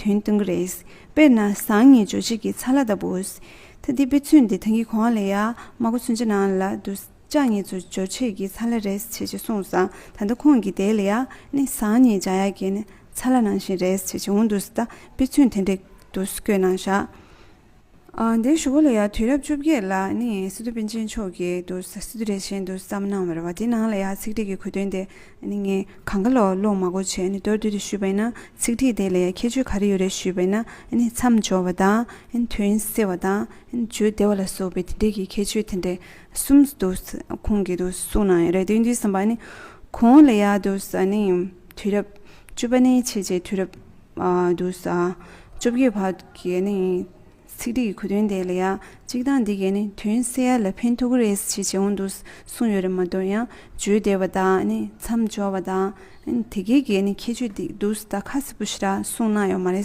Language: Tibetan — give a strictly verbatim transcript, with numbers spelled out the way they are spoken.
དོན་སྟོན་གྱི་རེད། དཔེར་ན་ཟངས་ནི་འཇོ་བྱེད་ཀྱི་ཚ་ལ་ལྟ་བུ། ད་འདི་དཔེ་མཚོན་འདི་ད་གིན་གོང་ལ་ཡ་མ་གོ་མཚོན་ཆ་ནང་ལ་དུ་ལྕགས་ནི་ཚུར་འཇོ་བྱེད་ཀྱི་ཚ་ལ་རེད་ཅེས་ཅེས་གསུངས་སོང་། ད་ལྟ་ཁོང་གིས་དེ་ལ་ཡ་ནི་ཟངས་ནི་འཇོ་ཡ་གི་ནི་ཚ་ལ་ནང་བཞིན་རེད་ཅེས་ཅེས་འོང་དུས་ད་དཔེ་མཚོན་དེ་འདྲས་དུ་བཀོད་གནང་བཞག་ཨ་འདིའི་གཞུག་གུ་ལ་ཡ་དུས་རབས་བཅོ་བརྒྱད་ལ་ནི་སི་ཏུ་པཎ་ཆེན་མཆོག་གིས་དུ་སི་ཏུ་རས་ཆེན་དུ་བརྩམས་གནང་བ་རེད་བ། དེ་ནང་ལ་ཡ་ཚིག་ཕྲད་ཀྱི་གོ་དོན་དེ་ནི་ངས་གང་ག་ལོག་ཀློག་མ་དགོས་བྱས་ནི་མདོར་བསྡུས་ཏེ་ཞུས་པ་ཡིན་ན་ཚིག་ཕྲད་དེ་ལ་ཡ་ཁྱད་ཆོས་ག་རེ་ཡོད་རེད་ཞུས་པ་ཡིན་ན་ནི་མཚམས་སྦྱོར་བ་དང་དོན་གསལ་བ་དང་བརྗོད་བདེ་བ་ལ་སོགས་པའི་དེ་འདྲས་ཀྱི་ཁྱད་ཆོས་དེ་འདྲས་གསུམ་དུ་ཁོང་གིས་དུ་གསུངས་གནང་ཡོད་རེད། དེ་ཡིན་དུས་ཙམ་པ་ནི་གོང་ལ་ཡ་དུ་ནི་དུས་རབས་བཅུ་པ་ནས་བྱས་རྗེས་དུས་རབས་ཨ་དུ་བཅོ་བརྒྱད་བར་གྱི་ནི་ཚིག་ཕྲད་ཀྱི་གོ་དོན་དེ་ལ་ཡ་གཅིག་དང་འདི་གས་ནི་དོན་གསལ་ཡ་ལ་ཕན་ཐོགས་ཀྱི་རེད་ཅེས་བྱས་འོང་དུ་གསུངས་ཡོད་རེད་མ་གཏོགས་ཡང་བརྗོད་བདེ་བ་དང་ནི་མཚམས་སྦྱོར་བ་དང་ནི་དེ་གས་ཀྱི་ནི་ཁྱད་ཆོས་དེ་དུ་ད་ཁ་གསལ་པོ་ཞེ་དྲག་གསུངས་གནང་ཡོད་མ་རེད།